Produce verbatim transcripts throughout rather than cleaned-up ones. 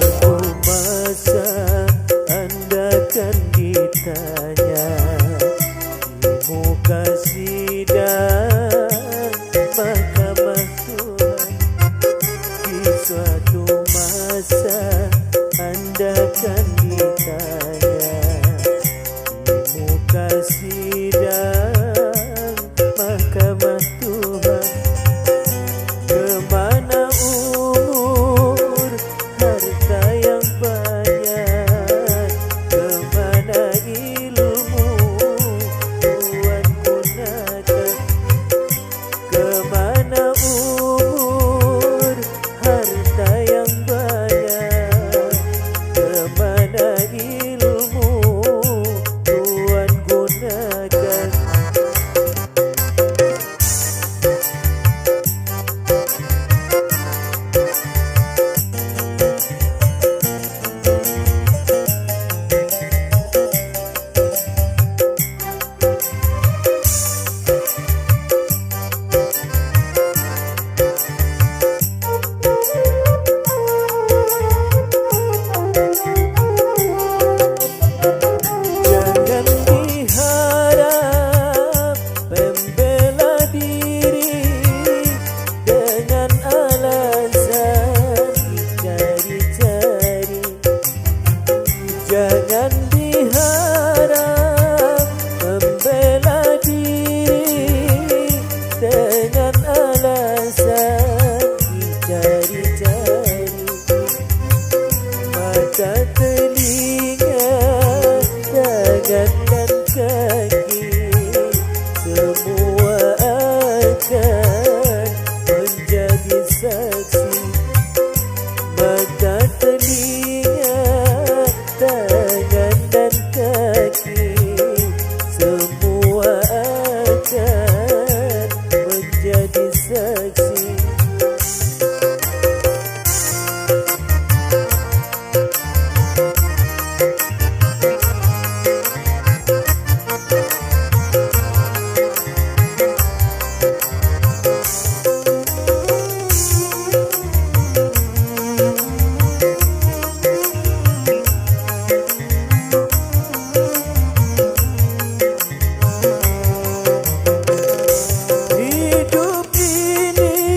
Suatu masa andakan ditanya di muka sidang mahkamah Tuhan. Di suatu masa andakan ditanya di muka sidang mahkamah Tuhan, kemana umur, harta yang banyak, kemana ilmu Tuhan gunakan, kemana umur, harta yang banyak, kemana ilmu Tuhan gunakan. Jangan diharap pembela diri dengan alasan dicari-cari. Jangan diharap membela diri dengan alasan dicari-cari. Mata, telinga, tangan, dan kaki, semua akan menjadi saksi. Mata, telinga, tangan, dan kaki, semua akan menjadi saksi. Hidup ini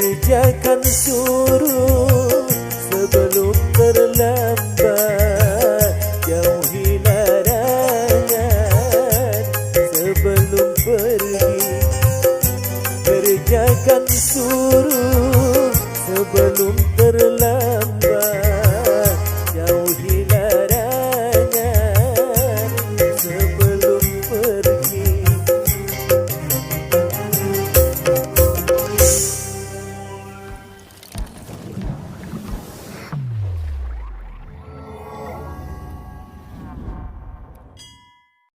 Kerjakan suruh sebelum terlambat, jauhi larangan sebelum pergi. Kerjakan suruh sebelum terlambat.